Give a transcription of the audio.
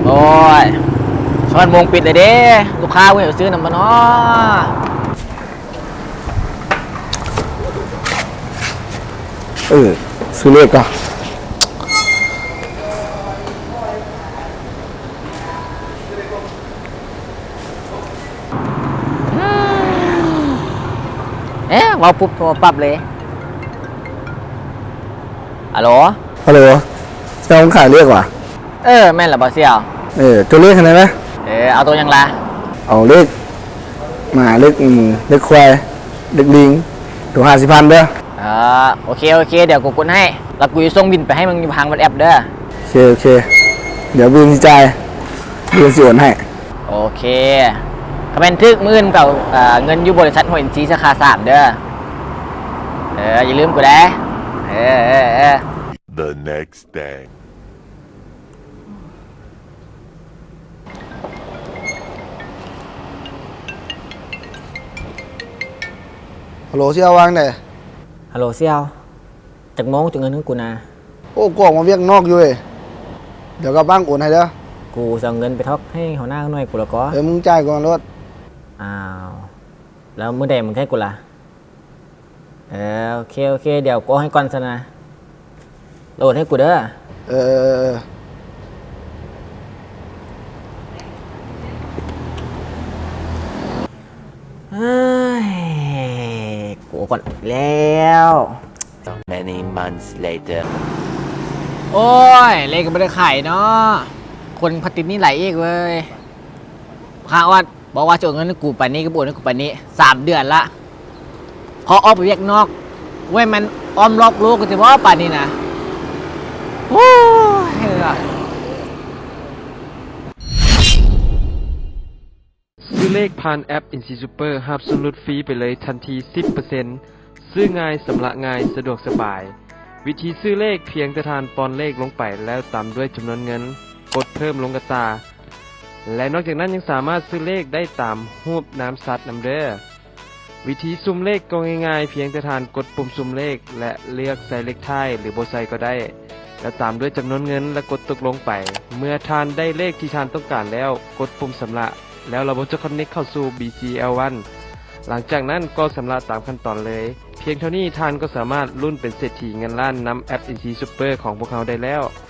ໂອ້ຍ ຊອນໂມງປິດແລ້ວເດ້ ລູກຄ້າບໍ່ຢາກຊື້ນຳບໍ່ນໍ? ເອີ ຊື້ເລກກ່ອນ. ເອີ ເວົ້າປຸບໂທປັບເລີຍ. ອາໂຫຼ ອາໂຫຼ ເຈົ້າຂາຍເລກຫວາ? ເອີ ແມ່ນລະບໍ່ສ່ຽວ? ເອີ ໂຕເລກຫັ້ນນະ? ເອີ ເອົາໂຕຫຍັງລະ? ເອົາເລກໝາ ເລກໝູ ເລກຄວາຍ ເລກລີງ ໂຕຫ້າສິບພັນເດີ. ເອີ ໂອເຄ ໂອເຄ ດຽວກູກົດໃຫ້ ແລ້ວກູຊິສົ່ງບິນໄປໃຫ້ມຶງຢູ່ທາງວັອດແອັບເດີ. ໂອເຄ ໂອເຄ ດຽວມື້ອື່ນຊິຈ່າຍ ມື້ອື່ນຊິໂອນໃຫ້. ໂອເຄ ຄັນແມ່ນຖືກມື້ອື່ນກະເອົາເງິນຢູ່ບໍລິສັດຫົວອິນຊີສາຂາສາມເດີ. ເອີ ຢ່າລືມກູເດີ. ເອີ ເອີ ເອີ. The next day. ຮັລໂຫຼ ສ່ຽວ ວ່າຈັ່ງໃດ? ຮັລໂຫຼ ສ່ຽວ ຈັກໂມງຈະເງິນເຖິງກູນະ? ໂອ້ ກູອອກມາວຽກນອກຢູ່ເວີຍ ດຽວກັບບ້ານໂອນໃຫ້ເດີ. ກູຊິເອົາເງິນໄປຖອກໃຫ້ຫົວໜ້າໜ່ວຍກູແລ້ວກໍ. ເອີ ມຶງຈ່າຍກ່ອນໂລດ. ອ້າວ ແລ້ວມື້ໃດມຶງໃຫ້ກູລະ? ເອີ ໂອເຄ ໂອເຄ ດຽວກູເອົາໃຫ້ກ່ອນຊັ້ນນະ ໂອນໃຫ້ກູເດີ. ເອີ ເອີ ເອີ ເອີ. ເຮີ້ຍ ກູເອົາກ່ອນແລ້ວ. Many months later. ໂອ້ຍ ເລກກະບໍ່ໄດ້ຂາຍເນາະ ຄົນພັດຕິດໜີ້ຫຼາຍອີກເວີຍ. ພາອອດ ບອກວ່າຈະໂອນເງິນໃຫ້ກູປານນີ້ ກະບໍ່ໂອນໃຫ້ກູປານນີ້ ສາມເດືອນລະ. ຂໍອອກໄປວຽກນອກ ເວີຍ ມັນອ້ອມລອບໂລກກະຊິບໍ່ປານນີ້ນະ. ໂອ້ຍ ຊື້ເລກຜ່ານແອັບ ອິນຊີ ຊູເປີ ຮັບສ່ວນຫຼຸດຟຣີໄປເລີຍທັນທີສິບເປີເຊັນ. ຊື້ງ່າຍ ຊຳລະງ່າຍ ສະດວກສະບາຍ. ວິທີຊື້ເລກ ພຽງແຕ່ທ່ານປ້ອນເລກລົງໄປ ແລ້ວຕາມດ້ວຍຈຳນວນເງິນ ກົດເພີ່ມລົງກະຕ່າ ແລະ ນອກຈາກນັ້ນຍັງສາມາດຊື້ເລກໄດ້ຕາມຮູບນາມສັດນຳເດີ. ວິທີສຸ່ມເລກກໍງ່າຍໆ ພຽງແຕ່ທ່ານກົດປຸ່ມສຸ່ມເລກ ແລະ ເລືອກໃສ່ເລກທ້າຍ ຫຼື ບໍ່ໃສ່ກໍໄດ້ ແລ້ວຕາມດ້ວຍຈຳນວນເງິນ ແລະ ກົດຕົກລົງໄປ. ເມື່ອທ່ານໄດ້ເລກທີ່ທ່ານຕ້ອງການແລ້ວ ກົດປຸ່ມຊຳລະ ແລ້ວລະບົບຈະຄອນເນັກເຂົ້າສູ່ ບີຊີແອລວັນ. ຫຼັງຈາກນັ້ນກໍຊຳລະຕາມຂັ້ນຕອນເລີຍ. ພຽງເທົ່ານີ້ທ່ານກໍສາມາດລຸ້ນເປັນເສດຖີເງິນລ້ານນຳແອັບ ອິນຊີ ຊູເປີ ຂອງພວກເຮົາໄດ້ແລ້ວ.